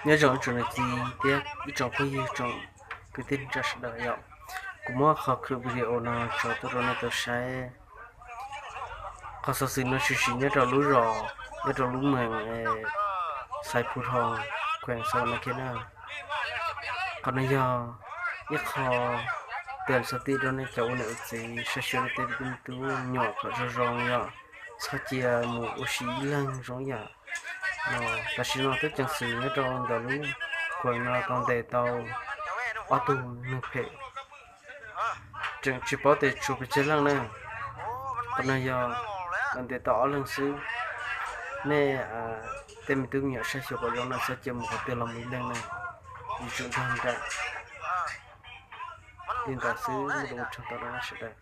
Nyob zoo ib tsoom niam txiv thiab ib tsoom phooj ywg tsoom kwv tij neej tsa sawv daws yom. Kuv muab qhov khwv video no tso tuaj rau nej tau saib. Qhov xov xwm no tshwm sim nyob rau lub zos, nyob rau lub moos Xais Phu Thoo, kheem Xas Vas Nas Khej na. Qhov no yog ib qho tab xov tim rau nej cov ua niam ua txiv saib xyuas nej tej me tub me nyuam kom zoo zoo yom, txhob cia mus ua si ib leeg zoo yam no. Tam sim no tub ceev xwm nyob rau ntawm lub kheem no tau ntes tau ob tug neeg phem, tseem tsis paub tias tshuav pes tsawg leej na. Qhov no yog ntes tau ob leeg xwb. Nej tej me tub me nyuam saib xyuas kom zoo no, txhob cia mus qhov twg los mus ib leeg na, yuav tsum nrog nraim. Li ntawd xwb, muaj lus tsaug ntau rau nej sawv daws.